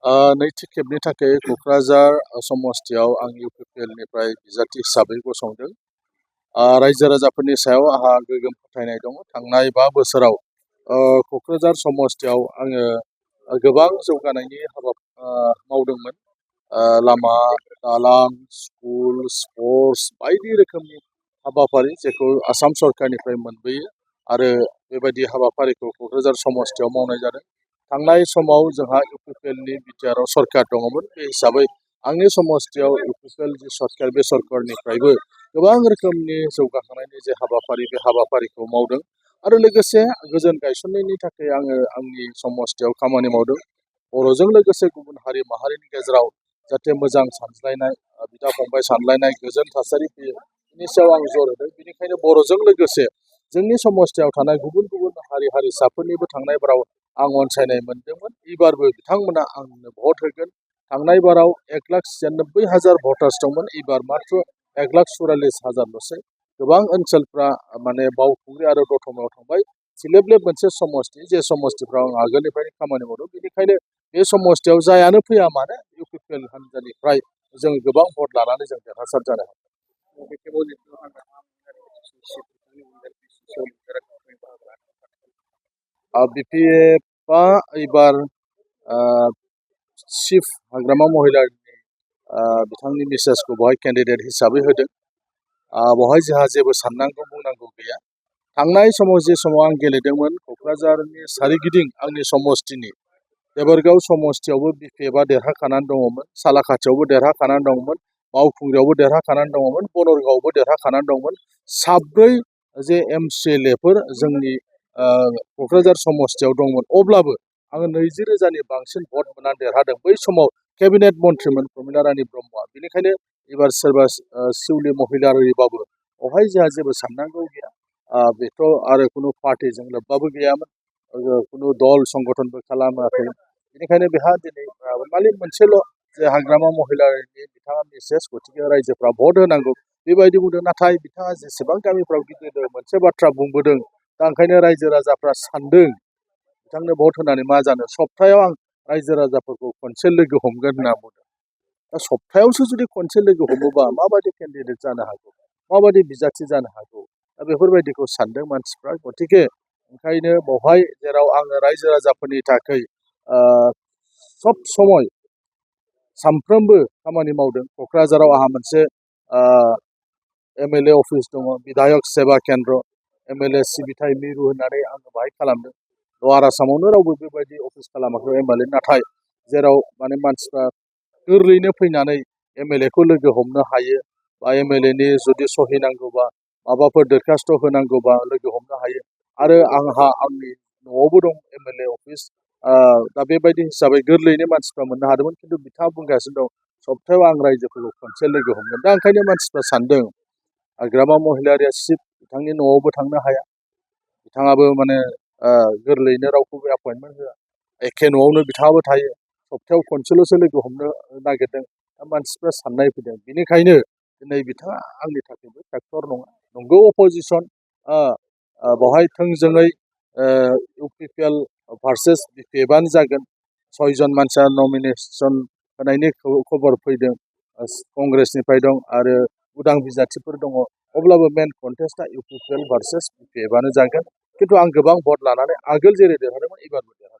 नैथि खेबनि थाखाय क'क्राझार समस्थियाव आं इउपिपिएलनिफ्राय बिजाथि हिसाबै गसंदों। रायजो राजाफोरनि सायाव आंहा गोग्गोम फोथायनाय दङ। थांनाय 5 बोसोराव क'क्राझार समस्थियाव आङो गोबां जौगानायनि हाबा मावदोंमोन। लामा, दालां, स्कुल, स्पर्ट्स बायदि रोखोमनि हाबाफारि जेखौ आसाम सरकारनिफ्राय मोनबोयो आरो बेबायदि हाबाफारिखौ क'क्राझार समस्थियाव मावनाय जादों। थांनाय समाव जोंहा इउपिपिएलनि बिटिआरआव सरकार दङमोन। बे हिसाबै आंनि समस्थियाव इउपिपिएल जि सरकार बे सरकारनिफ्रायबो गोबां रोखोमनि जौगाखांनायनि जे हाबाफारि बे हाबाफारिखौ मावदों आरो लोगोसे गोजोन गायसननायनि थाखाय आङो आंनि समस्थियाव खामानि मावदों। बर'जों लोगोसे गुबुन हारि माहारिनि गेजेराव जाहाथे मोजां सानज्लायनाय, बिदा फंबाय सानलायनाय, गोजोन थासारि फैयो बेनि सायाव आं जर होदों। बेनिखायनो बर'जों लोगोसे जोंनि समस्थियाव थानाय गुबुन गुबुन हारि हारिसाफोरनिबो थांनाय बाराव आं अनसायनाय मोनदोंमोन। एबारबो बिथांमोना आंनो भट होगोन। थांनाय बाराव 1,96,000 भटार्स दंमोन। एबार मात्र 1,44,000ल'सै। गोबां ओनसोलफ्रा माने बावखुंग्रि आरो दतमायाव थांबाय। सिलेबलेब मोनसे समस्ति जे समस्तिफ्राव आं आगोलनिफ्रायनो खामानि मावदों। बेनिखायनो बे समस्तियाव जायानो फैया मानो इउपिपिएल हान्जानिफ्राय जों गोबां भट लानानै जों देरहासार जानो हादों। बिपिएफआ एबार चिफ हाग्रामा महिलारिनि बिथांनि मिसेसखौ बेवहाय केन्डिडेट हिसाबै होदों। बेवहाय जोंहा जेबो साननांगौ बुंनांगौ गैया। थांनाय समाव जे समाव आं गेलेदोंमोन क'क्राझारनि सारिगिदिं आंनि समस्तिनि देबोरगाव समस्तियावबो बिपिएफआ देरहाखानानै दङमोन। सालाखाथियावबो देरहाखानानै दङमोन। बावखुंग्रियावबो देरहाखानानै दङमोन। बनरगावआवबो देरहाखानानै दङमोन। 7 जे एमसिएलएफोर जोंनि क'क्राझार समस्तियाव दंमोन। अब्लाबो आङो 20,000नि बांसिन भट मोननानै देरहादों। बै समाव केबिनेट मन्थ्रिमोन प्रमिला रानी ब्रह्मआ। बेनिखायनो एबार सोरबा सिउलि महिलारिबाबो बेवहाय जोंहा जेबो साननांगौ गैया। बेथ' आरो खुनु पार्टिजों लोब्बाबो गैयामोन। खुनु दल संगठनबो खालामाखै। बेनिखायनो बेहा दिनै माने मोनसेल' जे हाग्रामा महिलारिनि बिथाङा मिसेस, गतिके रायजोफ्रा भट होनांगौ बेबायदि बुंदों। नाथाय बिथाङा जेसेबां गामिफ्राव गिदिंदों मोनसे बाथ्रा बुंबोदों। दा ओंखायनो रायजो राजाफ्रा सानदों बिथांनो भट होनानै मा जानो। सप्तायाव आं रायजो राजाफोरखौ खनसे लोगो हमगोन होनना बुंदों। दा सप्तायावसो जुदि खनसे लोगो हमोबा माबायदि केन्डिडेट जानो हागौ, माबायदि बिजाथि जानो हागौ। दा बेफोरबायदिखौ सानदों मानसिफ्रा। गतिके ओंखायनो बेवहाय जेराव आङो रायजो राजाफोरनि थाखाय सब समय सानफ्रोमबो खामानि मावदों। क'क्राझाराव आंहा मोनसे एमएलए अफिस दङ, बिधायक सेवा केन्द्र, एमएलए सिबिथाय मिरु होननानै आङो बाहाय खालामदों। लवार आसामावनो रावबो बेबायदि अफिस खालामाखै एमएलए। नाथाय जेराव माने मानसिफ्रा गोरलैयैनो फैनानै एमएलएखौ लोगो हमनो हायो बा एमएलएनि जुदि सहि नांगौबा माबाफोर दरखास्त होनांगौबा लोगो हमनो हायो। आरो आंहा आंनि न'आवबो दं एमएलए अफिस। दा बेबायदि हिसाबै गोरलैयैनो मानसिफ्रा मोननो हादोंमोन। खिन्थु बिथाङा बुंगासिनो दं सप्तायाव आं रायजोफोरखौ खनसे लोगो हमगोन। दा ओंखायनो मानसिफ्रा सानदों हाग्रामा महिलारिया सिट बिथांनि न'आवबो थांनो हाया। बिथाङाबो माने गोरलैयैनो रावखौबो एपइन्टमेन्ट होआ। एखे न'आवनो बिथाङाबो थायो। सप्तायाव खनसेल'सो लोगो हमनो नागिरदों। दा मानसिफ्रा साननाय फैदों। बेनिखायनो दिनै बिथाङा आंनि थाखायबो फेक्टर नङा। नंगौ अपोजिसन बेवहाय थोंजोङै इउपिपिएल भार्सेस बिपिएफआनो जागोन। 6 जन मानसिया नमिनेसन होनायनि खबर फैदों। कंग्रेसनिफ्राय दं आरो उदां बिजाथिफोर दङ। अब्लाबो मेन कन्टेस्टआ इउपिपिएल भार्सेस बिपिएफआनो जागोन। खिन्थु आं गोबां भट लानानै आगोल जेरै देरहादोंमोन एबारबो देरहागोन।